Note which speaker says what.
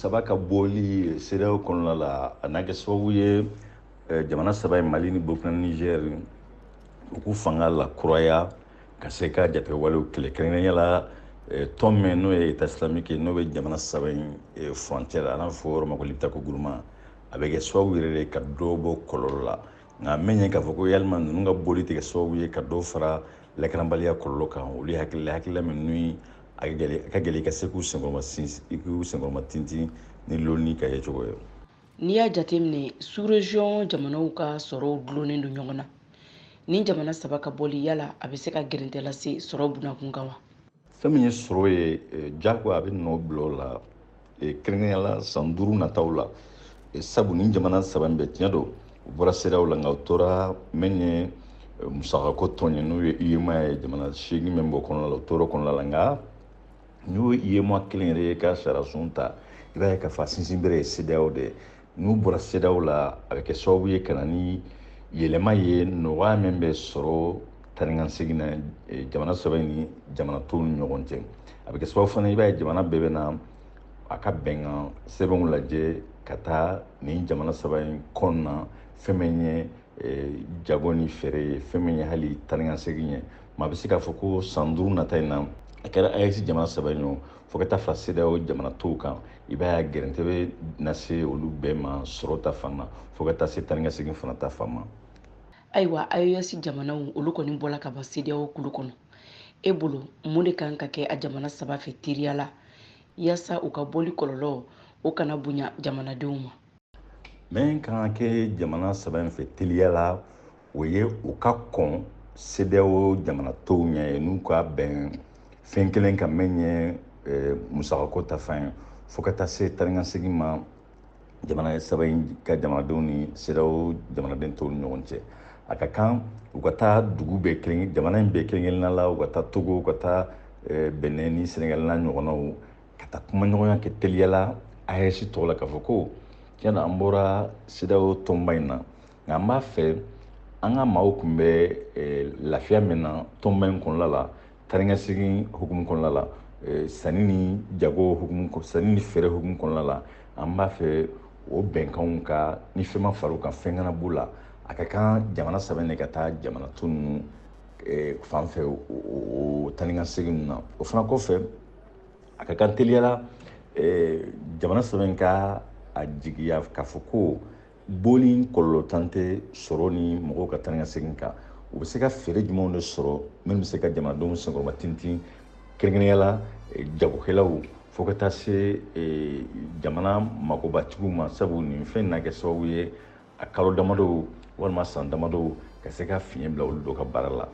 Speaker 1: saba ka bɔli CEDEAO kɔnɔna la, a n'a kɛ sababu ye jamana saba ye, Mali ni Burkina, Niger, u k'u fanga lakuraya ka se ka jatigɛwalew kɛlɛ, kɛrɛnkɛrɛnnenya la tɔn min n'o ye État islamique ye, n'o bɛ jamana saba in frontière la, a n'a fɔ yɔrɔ ma ko Liptako Gourma. A bɛ kɛ sababu yɛrɛ de ka dɔ bɔ kɔlɔlɔ la. Nka min ye k'a fɔ ko yalima ninnu ka bɔli tɛ kɛ sababu ye ka dɔ fara lakanabaliya kɔlɔlɔ kan, olu ye hakilila min ni a ka gɛlɛn i ka se k'u senkɔrɔma sin, i k'u senkɔrɔma tintin ni loni ka ye cogo ye.
Speaker 2: N'i y'a jateminɛ, sous-région jamanaw ka sɔrɔw dulonnen don ɲɔgɔn na. Ni jamana saba ka bɔli, yala a bɛ se ka gɛrɛntɛ lase sɔrɔ bunakun kan wa?
Speaker 1: Fɛn min ye sɔrɔ ye, jagoya a bɛ nɔ bila o la, kɛrɛnkɛrɛnnenya la san 5 nataw la. Sabu ni jamana saba in bɛɛ, tiɲɛ don, u bɔra CEDEAO la, nka u tora min ye musakako tɔn ye, n'o ye UEMOA ye, jamana 8 min b'o kɔnɔna la, u tora o kɔnɔna la. Nka n'u ye UEMOA kelen yɛrɛ ye ka sariyasun ta, i b'a ye k'a fɔ a sinsin bere ye CEDEAO de ye. N'u bɔra CEDEAO la, a bɛ kɛ sababu ye ka na ni yɛlɛma ye, nɔgɔya min bɛ sɔrɔ taa ni ka segin na jamana saba in ni jamana tɔw ni ɲɔgɔn cɛ. A bɛ kɛ sababu fana, i b'a ye jamana bɛɛ bɛ na a ka bɛnkan sɛbɛnw lajɛ ka taa nin jamana saba in kɔnɔna, fɛn min ye jago ni feere ye, fɛn min ye hali taa ni ka segin ye. Maa bɛ se k'a fɔ ko san 5 nata in na, a kɛra AES jamana saba in ye o, fo ka taa fara CEDEAO jamana tɔw kan, i b'a ye gɛrɛntɛ bɛ na se olu bɛɛ ma sɔrɔ ta fan na, fo ka taa se taa ni ka segin fana ta fan ma.
Speaker 2: Ayiwa, AES jamanaw olu kɔni bɔla ka bɔ CEDEAO kulu kɔnɔ. E bolo, mun de kan ka kɛ a jamana saba fɛ teriya la yaasa u ka bɔli kɔlɔlɔ o kana bonya jamanadenw ma?
Speaker 1: Min kan ka kɛ jamana saba in fɛ teliya la, o ye u ka kɔn CEDEAO jamana tɔw ɲɛ ye, n'u ka bɛn fɛn kelen kan, min ye musakako ta fan ye, fo ka taa se taa ni ka segin ma jamana saba in ka jamanadenw ni CEDEAO jamanaden tɔw ni ɲɔgɔn cɛ. A ka kan u ka taa dugu bɛɛ kelen, jamana in bɛɛ kelen kelenna la, u ka taa Togo, u ka taa Benin ni Senegal n'a ɲɔgɔnnaw, ka taa kumaɲɔgɔnya kɛ teliya la AES tɔgɔ la, k'a fɔ ko tiɲɛ na an bɔra CEDEAO tɔnba in na, nka an b'a fɛ an ka maaw tun bɛ lafiya min na tɔnba in kɔnɔna la, taa ni ka segin hukumu kɔnɔna la, sanni ni jago hukumu, sanni ni feere hukumu kɔnɔna la, an b'a fɛ o bɛnkanw ka ni fɛn ma far'u kan, fɛn kana b'u la. A ka kan jamana saba in de ka taa jamana tɔ ninnu fan fɛ o taa ni ka segin ninnu na. O fana kɔfɛ, a ka kan teliya la jamana saba in ka a jigiya k'a fɔ ko boli kɔlɔlɔ tan tɛ sɔrɔ ni mɔgɔw ka taa ni ka segin kan. U bɛ se ka feere jumɛnw de sɔrɔ minnu bɛ se ka jamanadenw senkɔrɔma tintin, kɛrɛnkɛrɛnnenya la jagokɛlaw, fo ka taa se jamana makobatigiw ma, sabu nin fɛn na kɛ sababu ye a kalo damadɔw walima san damadɔw ka se ka fiɲɛ bila olu dɔ ka baara la.